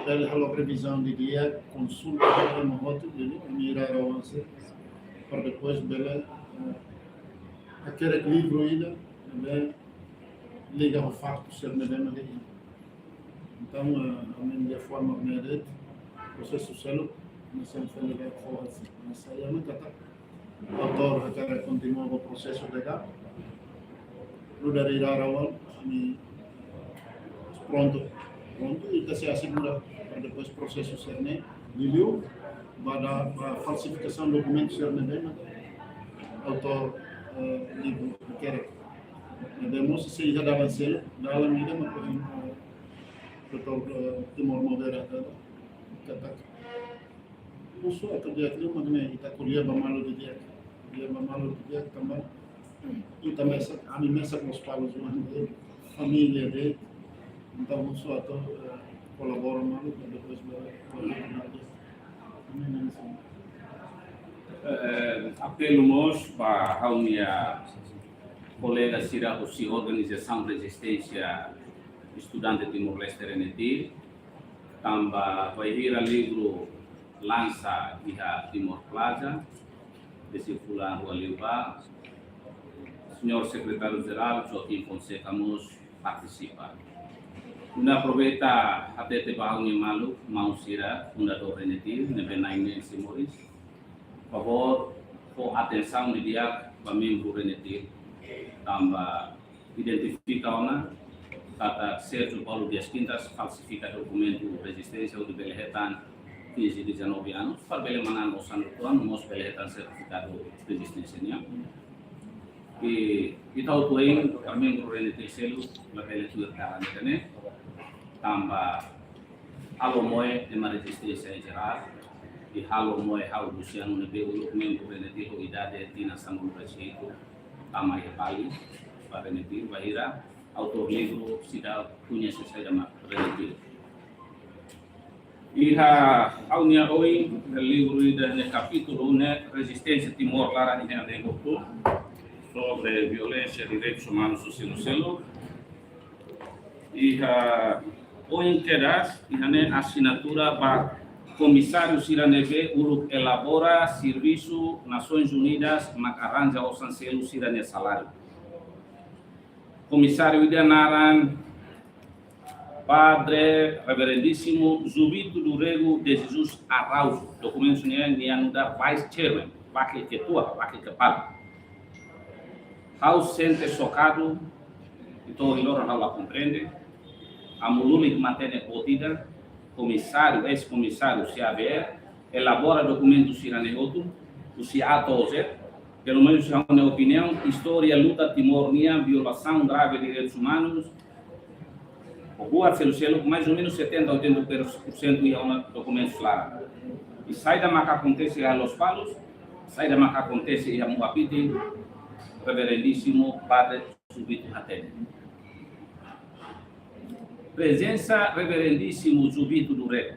bele halo revizaun didi'ak, konsulta ho ema hotu, ema irara-oan sira, para depois bele, eh, hakerek livru ida ne'ebé liga ho faktu sira ne'ebé mak iha. Entaun, eh, ami-nia forma ne'e de'it, prosesu seluk, mas sem feliz for, mas sai ami katak autór hakarak kontinua ba prosesu legál. Nu'udar irara-oan, ami prontu, prontu, ita sei asegura para depois prosesu sira-ne'e, liuliu ba da, ba falsifikasaun dokumentu sira ne'ebé mak autór, eh, livru hakerek. Ne'ebé mós sei iha dalan seluk, dalan ida mak, eh, doutór, eh, Timor Moreira, katak husu atu di'ak liu mak ne'e ita ko'alia ba malu didi'ak. Ko'alia ba malu didi'ak tanba ita mesak, ami mesak la'ós palus, família de'it. Entaun husu atu, eh, kolabora malu, depois ba, ba, ba, ba, eh, apelu mós ba ha'u-nia kolega sira husi Organizasaun Rezisténsia Estudante Timor-Leste, RENETIL, tanba bainhira livru lansa iha Timor Plaza, husi fulan rua liubá, Señór Sekretáriu Jerál Joaquim Fonseca mós partisipa. Ha'u aproveita hatete ba ha'u-nia maluk, maun sira, fundadór RENETIL, ne'ebé na'in neen sei moris, favór fó atensaun didi'ak ba membru RENETIL, tanba identifika ona katak Sérgio Paulo Dias Quintas falsifika dokumentu rezisténsia hodi bele hetan kinze, dezanove anos, para bele manán osan uitoan, mós bele hetan sertifikadu rezisténsia nian. I, i ita hotu hein, para membru RENETIL seluk, labele tuir dalan ida-ne'e, tanba halo moe ema rezisténsia em geral, i halo moe ha'u Luciano ne'ebé uluk membru RENETIL ho idade tinan sanulu-resin-hitu, tama iha Bali, ba RENETIL, bainhira autór livru seidauk koñese saida mak RENETIL. Iha ha'u-nia oin, livru ida-ne'e kapítulu ne'e Rezisténsia Timor Laran iha Negoku, sobre violénsia direitus umanus sosial seluk. Iha oin kedas, iha ne'e asinatura ba komisáriu sira ne'ebé uluk elabora servisu Nasoins Unidas mak arranja osan selu sira-nia saláriu. Komisáriu ida naran Padre Reverendíssimo Zubito do Rego de Jesus Araújo. Dokumentu ne'e nia nu'udar Vice Chairman, wakil ketua, wakil kepala. Ha'u sente xokadu, entaun ohin loron ha'u la komprende. Amu lulik matenek boot ida, komisáriu, eis-komisáriu C A V R, elabora dokumentu sira-ne'e hotu, husi A to'o Z, pelumenus ha'u-nia opiniaun, istória luta Timor nian, violasaun grave direitus umanus, ho buat seluk-seluk, mais ou menos setenta, oitenta por cento iha ona dokumentus laran. I saida mak akontese iha Lospalos, saida mak akontese iha Muapiti, Reverendíssimo Padre Zubito hatene. Prezensa Reverendíssimo Zubito do Rego.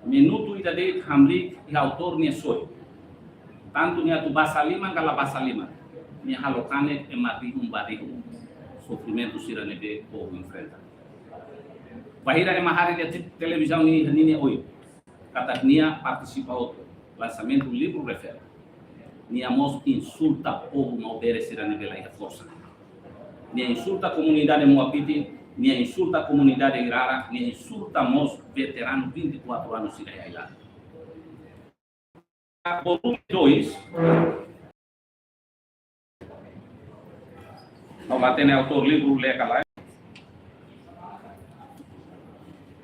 Minutu ida de'it hamriik iha autór nia sorin. Tantu nia atu basa liman ka la basa liman, nia halo kanek ema rihun ba rihun sofrimentu sira ne'ebé povu enfrenta. Bainhira ema haree iha te-, televizaun ninia oin katak nia partisipa hotu lansamentu livru refere, nia mós insulta povu maubere sira ne'ebé la iha forsa. nia insulta komunidade Muapitin, nia insulta komunidade Irara, nia insulta mós veteranu vinte e quatro anos sira iha ai-laran. Volume dois. Ha'u la hatene autór livru, lee ka lae.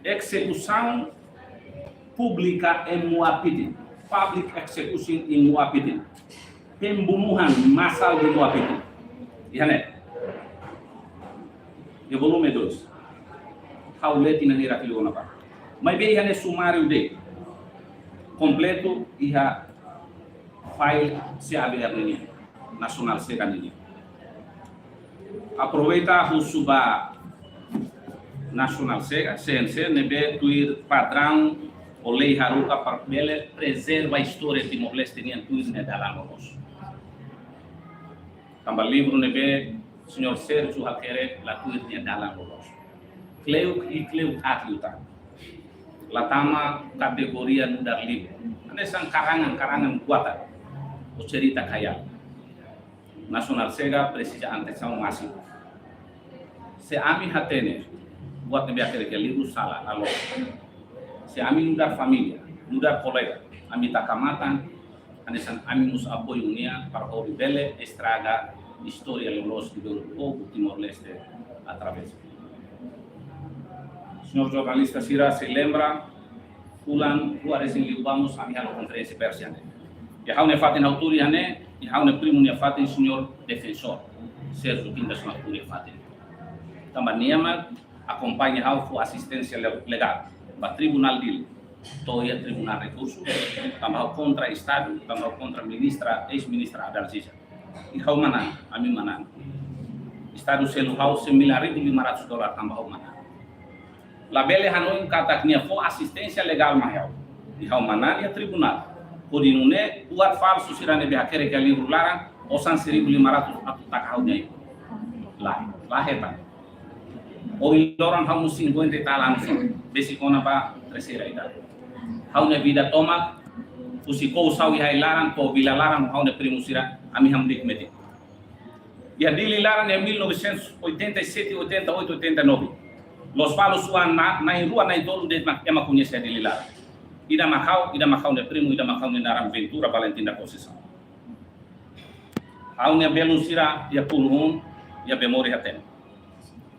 Execução pública em Muapitin. Public execution in Muapitin. Pembunuhan massal di Muapitin. Iha ne'e. Iha volume dois. Ha'u lee tinan hirak liu ona ba. Maibé iha ne'e sumáriu de'it. Kompletu iha file C A B R nian, Nasionál Sega nian. Aproveita husu ba Nasionál Sega, C N C, ne'ebé tuir padraun ou lei haruka para bele prezerva istória Timor-Leste nian tuir nia dalan loloos. Tanba livru ne'ebé señór Sérgio hakerek la tuir nia dalan loloos. Kleuk i kleuk aat liután. La tama kategoria nu'udar livru. Hanesan karangan, karangan buatan. Ou serita khayal. Nasionál Sega presiza atensaun másimu. Se ami hatene buat ne'ebé hakerek iha livru sala, la loos. Se ami nu'udar família, nu'udar kolega, ami taka matan, hanesan ami mós apoiu nia para hodi bele estraga istória loloos di povu Timor-Leste através. Señór jornalista sira sei lembra, fulan rua resin liubá mós ami halo konferénsia pers iha ne'e. Iha ha'u-nia fatin ha'u tuur iha ne'e, iha ha'u-nia primu nia fatin señór defensór, Sérgio Quintas mak tuur iha fatin. Tanba nia mak akompaña ha'u fó asisténsia le-, legál ba Tribunál Dili, to'o iha Tribunál Rekursu, tanba ha'u kontra Estadu, tanba ha'u kontra ministra, eis-ministra Adalgisa. I ha'u manán, ami manán. Estadu selu ha'u sembilan ribu lima ratus dolar tanba ha'u manán. Labele hanoin katak nia fó asisténsia legál mai ha'u. I ha'u manán iha tribunál. Hodi nune'e buat falsu sira ne'ebé hakerek iha livru laran, osan seribu lima ratus atu taka ha'u-nia ibun. Lae, la hetan. Ohin loron ha'u mós cinquenta e tal anos, besik ona ba terseira idade. Ha'u-nia vida tomak, husi Koussao iha ai-laran, to'o Vila Laran, ha'u-nia primu sira, ami hamriik metin. Iha Dili laran iha mil novecentos e oitenta e sete, oitenta e oito, oitenta e nove. Lospalos oan na, na'in rua, na'in tolu de'it mak ema koñese iha Dili laran. Ida mak ha'u, ida mak ha'u-nia primu, ida mak ha'u-nia naran Ventura Valentim da Conceição. Ha'u-nia belun sira iha Kuluhun, iha Bemori hatene.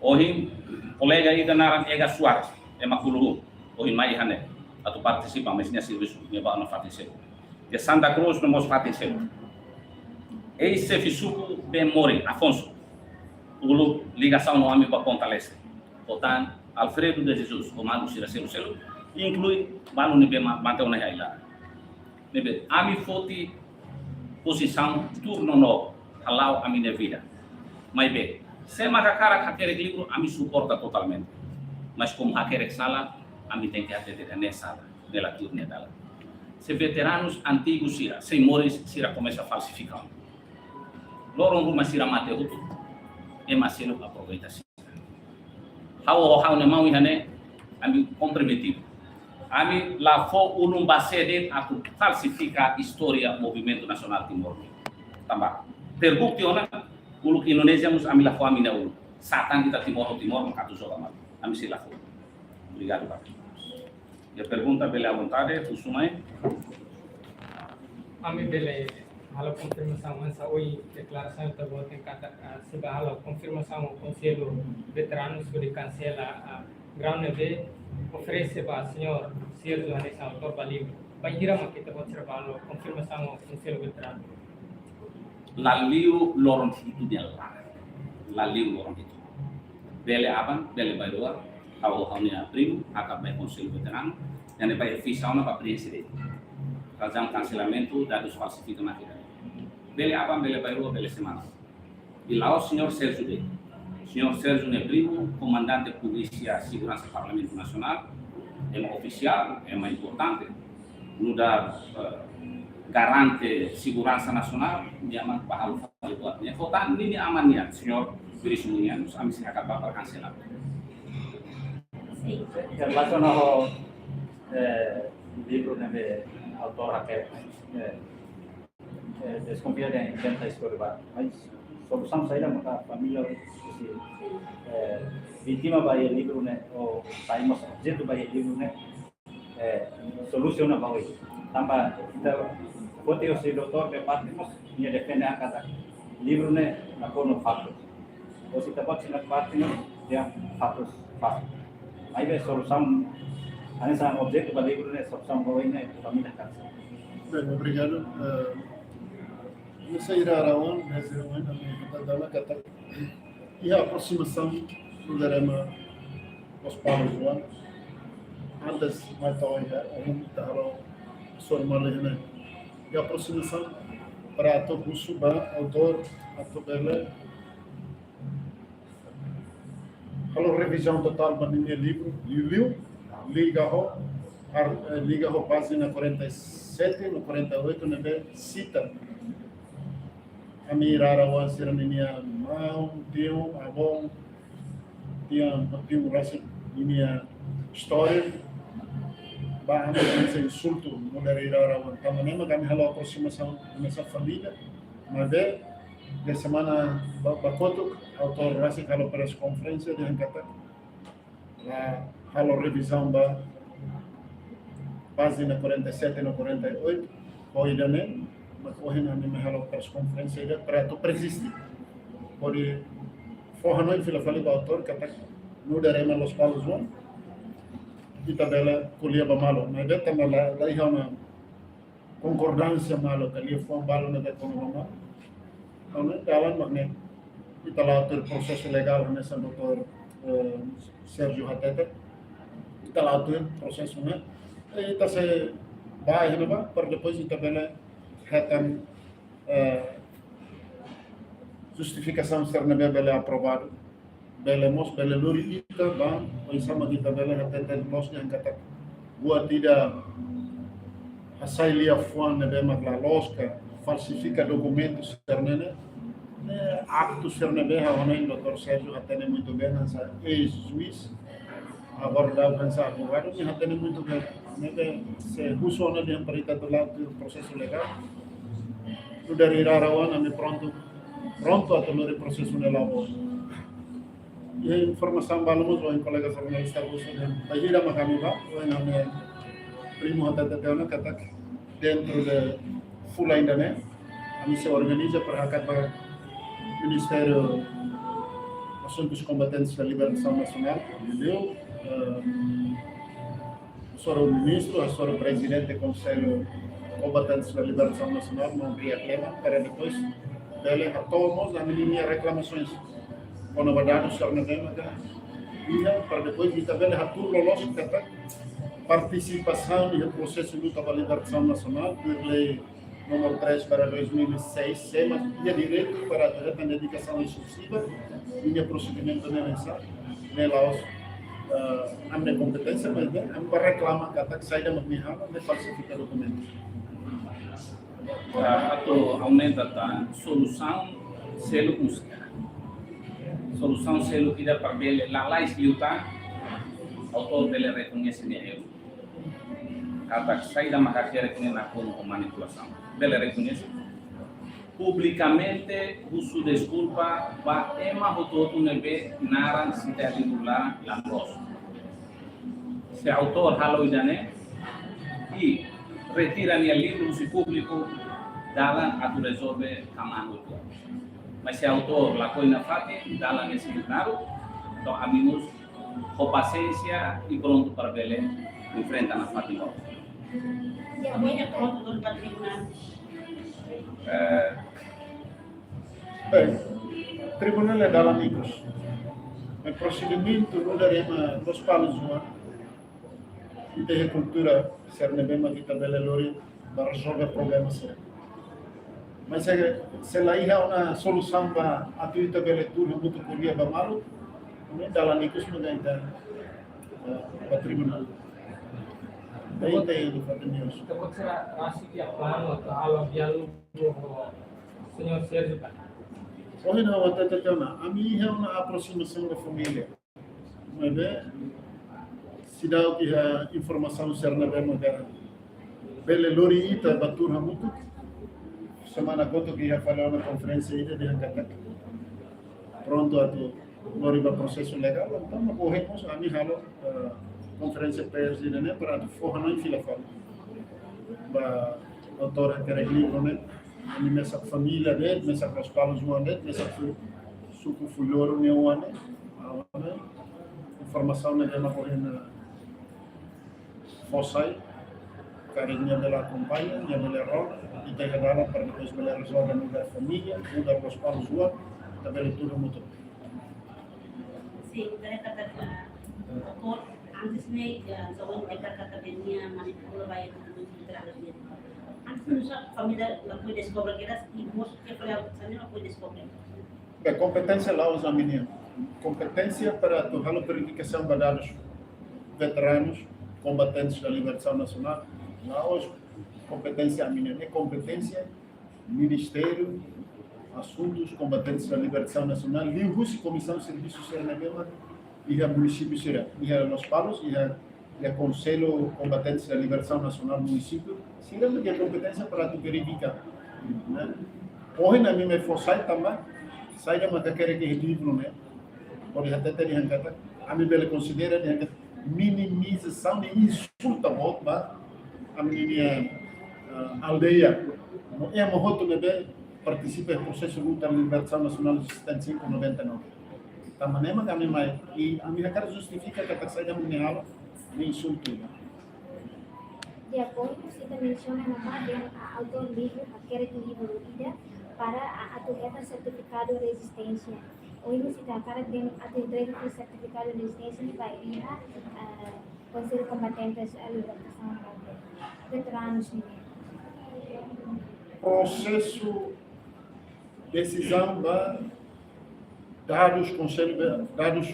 Ohin, kolega ida naran Ega Soares, ema Kuluhun, ohin mai iha ne'e, atu partisipa, mas nia servisu, nia ba ona fatin seluk. Iha Santa Cruz no mós fatin seluk. Eis-xefe suku Bemori, Afonso, uluk ligasaun ho ami ba Ponta Leste. Ho tan Alfredo de Jesus, komandu sira seluk-seluk, inklui balu ne'ebé ma-, mate ona iha ai-laran. Ne'ebé ami foti pozisaun tuur no novo, hala'o ami-nia vida. Maibé, se ema hakarak hakerek livru, ami suporta totalmente. Mas komu hakerek sala, ami tenke hatete katak ne'e sala, ne'e la tuir nia dalan. Se veteranus antigu sira, sei moris sira komesa falsifika. Loron ruma sira mate hotu, ema seluk aproveita sira. Ha'u ho ha'u-nia maun iha ne'e, ami komprometidu. Ami la fó ulun ba sé de'it atu falsifika istória Movimentu Nasionál Timor. Tanba terbukti ona, uluk Indonézia mós ami la fó ami-nia ulun. Sá tan ita Timor, Timor, mak atu joga malu. Ami sei la fó. Obrigadu, Pak. Iha pergunta bele à vontade, husu mai. Ami bele halo konfirmasaun, hanesan ohin deklarasaun ita-boot dehan katak, ah, sei bá halo konfirmasaun ho Konsellu Veteranus hodi kansela, ah, grau ne'ebé oferese ba señór Sérgio hanesan autór ba livru. Bainhira mak ita-boot sira bá halo konfirmasaun ho Konsellu Veteranus? La liu loron hitu nia laran. La liu loron hitu. Bele aban, bele bainrua, ha'u, ha'u-nia primu, hakat ba Konsellu Veteranu, nia bá fixa ona ba prienxe de'it. Razaun kanselamentu, dadus falsifika mak ida. Bele aban, bele bainrua, bele semana. I la'ós señór Sérgio de'it. Señór Sérgio nia primu, komandante Polísia Seguransa Parlamentu Nasionál, ema ofisiál, ema importante. Nu'udar, eh, garante seguransa nasionál, nia mak bá halo fali buat ne'e. Ho tan ninia aman nian, señór Veríssimo nian, ami sei hakat bá para kansela. Sin. Relasiona ho, eh, livru ne'ebé autór hakerek, eh, eh, deskonfia dehan inventa istória barak. Mas solusaun saida maka família husi, eh, vítima ba iha livru ne'e, ou sai mós objetu ba iha livru ne'e, eh, solusiona ba oin. Tanba ita foti husi doutór de parte mós, nia defende katak livru ne'e nakonu faktu. Ou se ita bá sira parte ne'e, nia faktu, faktu. Maibé solusaun, hanesan objetu ba livru ne'e, solusaun ba oin ne'e, família katak. Bem, obrigadu. Eh, Ita sei irarau ona, ita sei irarau ona, ita hatene katak iha aproximasaun nu'udar ema Lospalos oan. Antes mai to'o iha, ohin ita halo sor male hene. Iha aproximasaun para atu husu ba autór atu bele halo revizaun totál ba ninia livru, liuliu, liga ho, ar-, eh, liga ho pájina quarenta e sete no quarenta e oito ne'ebé sita ami irarau sira ninia maun, tiun, avó, tiun, tiun rasik ninia istória, ba ami hanesan insultu, nu'udar irarau, tanba ne'e mak ami halo aproximasaun hanesan família, maibé, iha semana ba, ba kotuk, autór rasik halo press conference dehan katak la halo revizaun ba pájina quarenta e sete no quarenta e oito, ho ida-ne'e, mak ohin ami mai halo press conference ida para atu persiste. Hodi fó hanoin fila fali ba autór katak nu'udar ema Lospalos oan, ita bele ko'alia ba malu. Maibé tanba la, la iha ona konkordánsia malu, ka liafuan balu ne'ebé kona-ba malu. Entaun, dalan mak ne'e, ita la'o tuir prosesu legál, hanesan doutór, eh, Sérgio hatete. Ita la'o tuir prosesu ne'e. I ita sei bá iha ne'ebá, para depois ita bele hetan, eh, justifikasaun sira ne'ebé bele aprovadu. Bele mós, bele lori ita ba, oinsá mak ita bele hatete loos dehan katak buat ida hasai liafuan ne'ebé mak la loos ka falsifika dokumentu sira-ne'e, ne'e aktu sira ne'ebé ha'u hanoin doutór Sérgio hatene muitu bem, hanesan eis-juís, agora daudaun hanesan advogadu, nia hatene muitu bem. Ne'ebé se husu ona dehan para ita atu la'o tuir prosesu legál. Nu'udar irarau ona, ami prontu, prontu atu lori prosesu ne'e la'o. Iha informasaun balu mós, ohin kolega jornalista husu dehan, bainhira mak ami bá, ohin ami primu hatete tiha ona katak dentru de fulan ida-ne'e, ami sei organiza para hakat ba Ministériu Asuntus Kombatentes da Libertasaun Nasionál, liuliu, eh, hasoru ministru, hasoru prezidente Konsellu Kombatentes da Libertasaun Nasionál, maun Riak Lema, para depois bele hato'o mós ami-nia reklamasoens kona-ba dadus sira ne'ebé mak iha, para depois ita bele hatuur loloos katak partisipasaun iha prosesu luta ba libertasaun nasionál, tuir lei númeru três barra dois mil e seis, sé mak iha direitu para atu hetan dedikasaun eskiluziva, ninia prosedimentu ne'e hanesan ne'e, la'ós, eh, ami-nia kompeténsia, maibé ami bá reklama katak saida mak nia halo, nia falsifika dokumentu. Ah, atu aumenta tan solusaun seluk múzika. Solusaun seluk ida para bele lalais liután, autór bele rekoñese nia erru. Katak saida mak hakerek ne'e nakonu ho manipulasaun. Bele rekoñese. Publikamente husu deskulpa ba ema hotu-hotu ne'ebé naran sita iha livru laran la loos. Se autór halo ida-ne'e, i retira nia livru husi públiku, dalan atu rezolve ka manu tu. Mas se autór lakohi nafatin, dalan ne'e sei naruk, entaun ami mós ho pasiénsia i prontu para bele enfrenta nafatin. Ya, voy a todo el tribunal. Eh, Bem, tribunál ne'e dalan ikus. Mas prosedimentu nu'udar ema Lospalos oan, ita iha kultura sira ne'ebé mak ita bele lori ba rezolve problema sira. Mas se, se la iha ona solusaun ba atu ita bele tuur hamutuk ko'alia ba malu, ne'e dalan ikus mak ita, eh, ba tribunál. Daí tem o Fábio News. Ita-boot sira rasik iha planu atu halo diálogu ho señór Sérgio ka? Ohin ha'u hatete tiha ona, ami iha ona aproximasaun ba família. Maibé, seidauk iha informasaun sira ne'ebé mak bele lori ita ba tuur hamutuk. Semana kotuk iha fali ona konferénsia ida dehan katak prontu atu lori ba prosesu legál, entaun mak ohin mós ami halo, eh, konferénsia pers ida-ne'e para atu fó hanoin fila fali ba autór hakerek livru ne'e, ami mesak família de'it, mesak Lospalos oan de'it, mesak su-, suku Fuiloro nia oan de'it, ah, ne'e, informasaun ne'e mak ohin, eh, fó sai, karik nia bele akompaña, nia bele rona, ita iha dalan para depois bele rezolve nu'udar família, nu'udar Lospalos oan, ita bele tuda mutu. Sin, bele katak, ah, autór, antes ne'e, ah, joven de Karkata benia manipula ba iha dokumentu literariu nian. Antes ne'e só família la foin deskobre kedas, i mós ke família só la foin deskobre. Bem, kompeténsia la'ós ami-nian. Kompeténsia para atu halo verifikasaun ba dadus veteranus, kombatentes da libertasaun nasionál, la'ós kompeténsia ami-nian, ne'e kompeténsia Ministériu Asuntus Kombatentes da Libertasaun Nasionál, liuhusi komisaun servisu sira ne'ebé mak iha munisípiu sira, iha Lospalos, iha, iha Konsellu Kombatentes da Libertasaun Nasionál munisípiu, sira mak iha kompeténsia para atu verifika, ne'e. Ohin ami mai fó sai tanba, saida mak hakerek iha livru ne'e, hodi hatete dehan katak, ami bele konsidera dehan katak, minimizasaun de insulta boot ba ami-nia, eh, aldeia. No ema hotu ne'ebé partisipa iha prosesu luta libertasaun nasionál de setenta e cinco, noventa e nove. Tanba ne'e mak ami mai, i ami hakarak justifika katak saida mak ami halo, ne'e insultu. Depois, ita mensiona ona ba dehan autór livru, hakerek livru ida para atu hetan sertifikadu rezisténsia. Ohin ita hakarak dehan atu entrega sertifikadu rezisténsia ne'e ba iha, eh, Konsellu Kombatentes da Libertasaun, veteranus nian. Prosesu desizaun ba dadus Konsellu Ve-, dadus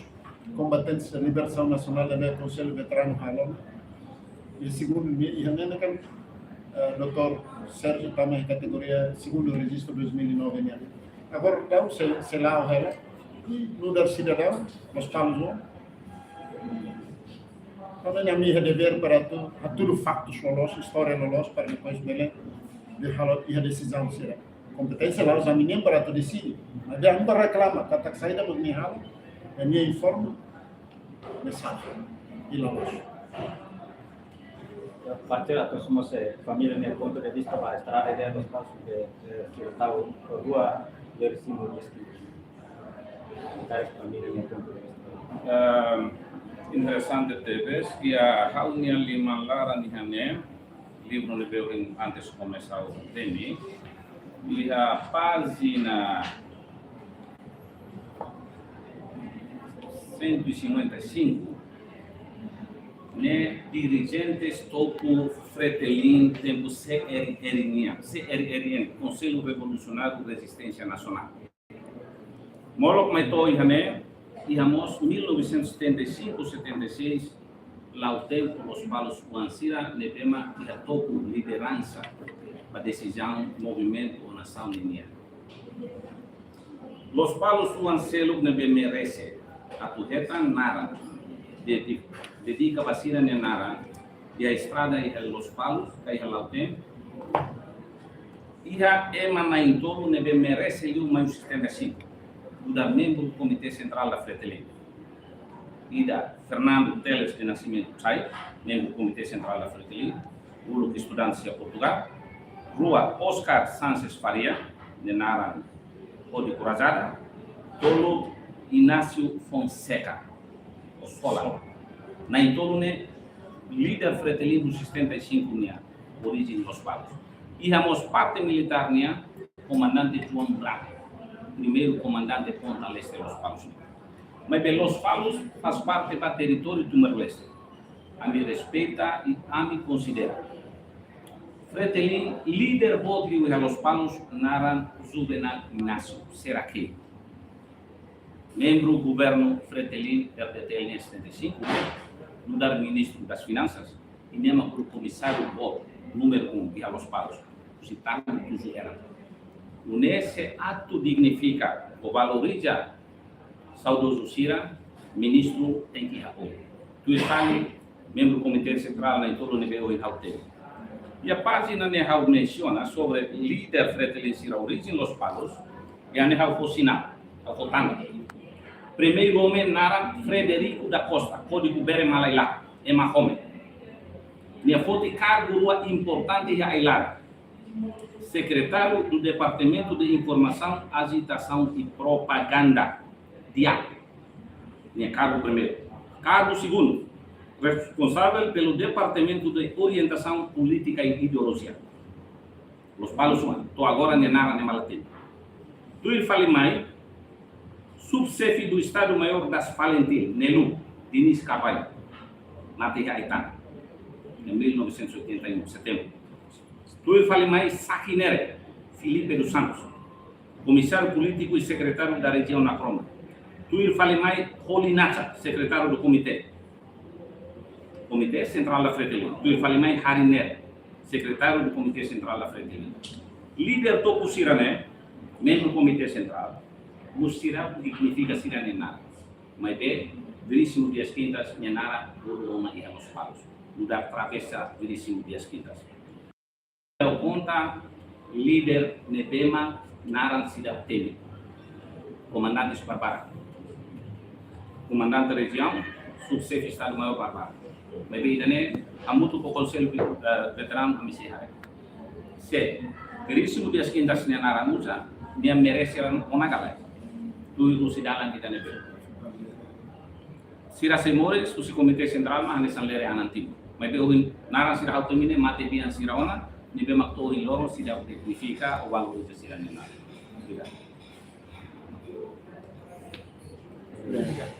Kombatentes da Libertasaun Nasionál ne'ebé Konsellu Veteranu halo. I segundu, iha ne'e kan, eh, doutór Sérgio tama iha kategoria segundu rejistu dois mil e nove nian. Agora, daudaun sei, sei la'o hela, i nu'udar sidadaun, Lospalos oan. Tanba ne'e ami iha devér para atu hatudu faktus loloos, istória loloos, para depois bele, bele halo iha desizaun sira. Kompeténsia la'ós ami-nian para atu deside. Maibé ami bá reklama, katak saida mak nia halo, i nia informa, ne'e sala. I loloos. Parte atu semua se família nia pontu de vista ba estrada de Lospalos de, de, de tau rua de Recife. Ehm, interesante tebes, iha ha'u-nia liman laran iha ne'e, livru ne'ebé ohin antes komesa ha'u temi, iha pájina cento e cinquenta e cinco, ne'e dirijentes topu Fretilin tempu C R R nian, C R R N, Konsellu Revolusionáriu Rezisténsia Nasionál. Molok mai to'o iha ne'e, iha mós mil novecentos e setenta e cinco, setenta e seis, la'o tempu Lospalos oan sira ne'ebé mak iha topu lideransa ba desizaun movimentu ou nasaun ninian. Lospalos oan seluk ne'ebé merese atu hetan naran, dedi-, dedika ba sira-nia naran, iha estrada iha Lospalos, ka iha Lautém, iha ema na'in-tolu ne'ebé merese liu mai husi setenta e cinco, nu'udar membru Komité Sentrál da Fretilin. Ida, Fernando Teles de Nascimento Sai, membru Komité Sentrál da Fretilin, uluk estudante iha Portugal. Rua, Oscar Sanches Faria, nia naran hodi Kurajada. Tolu, Inácio Fonseca, ou Sola. Na'in-tolu ne'e líder Fretilin husi setenta e cinco nian, orijen Lospalos. Iha mós parte militár nian, Komandante João Branco, primeiru komandante Ponta Leste Lospalos. Maibé Lospalos faz parte ba territóriu Timor-Leste. Ami respeita i ami konsidera. Fretilin, líder boot liu iha Lospalos, naran Juvenal Inácio, será que membru governu Fretilin R D T L nian setenta e cinco, nu'udar Ministru das Finansas, i nia mak komisáriu boot númeru um iha Lospalos, husi tahun tujuh era. Nune'e se atu dignifika ou valoriza saudozu sira, ministru tenke iha apoiu. Tuir fali, membru Komité Sentrál na'in-tolu ne'ebé ohin ha'u temi. Iha pájina ne'e ha'u mensiona sobre líder Fretilin sira orijen Lospalos, iha ne'e ha'u fó sinál, ha'u fó tanda. Primeiru homem naran Frederico da Costa, kódigu bere Malailá, ema homem. Nia foti kargu rua importante iha ai-laran. Secretário do Departamento de Informação, Agitação e Propaganda, diak. Nia kargu primeiru. Kargu segundu, responsável pelo Departamento de Orientação Política e Ideologia. Lospalos oan, to'o agora nia naran ne'e mak la temi. Tuir fali mai, subxefe do Estado-Maior das FALINTIL, NELU, Diniz Carvalho, mate iha Aitana, em mil novecentos e oitenta e um, setembro. Tuir fali mai, Saki Nere, Filipe dos Santos, comissário político e secretário da região Nakroma. Tuir fali mai, Holi Nacha, secretário do comité. Comité Central da FRETILIN. Tuir fali mai, Hari Nere, secretário do Comité Central da FRETILIN. Líder topu sira-ne'e, membru Comité Central, mós sira dignifika sira-nia naran. Maibé, Veríssimo Dias Quintas nia naran bolu loma iha Lospalos. Nu'udar travesa Veríssimo Dias Quintas. Ha'u konta líder ne'ebé mak naran seidauk temi. Komandantes barbarak. Komandante rejiaun, subxefe Estadu-Maior barbarak. Maibé ida-ne'e hamutuk ho Konsellu, eh, Veteranu ami sei haree. Se Veríssimo Dias Quintas nia naran uza, nia merese ona ka lae. Tuir husi dalan ida-ne'ebé. Sira sei moris husi Komité Sentrál mak hanesan lere an antigu. Maibé ohin naran sira ha'u temi ne'e mate bian sira ona, ne'ebé mak to'o ohin loron seidauk dignifika ou valoriza sira-nia naran. Obrigadu.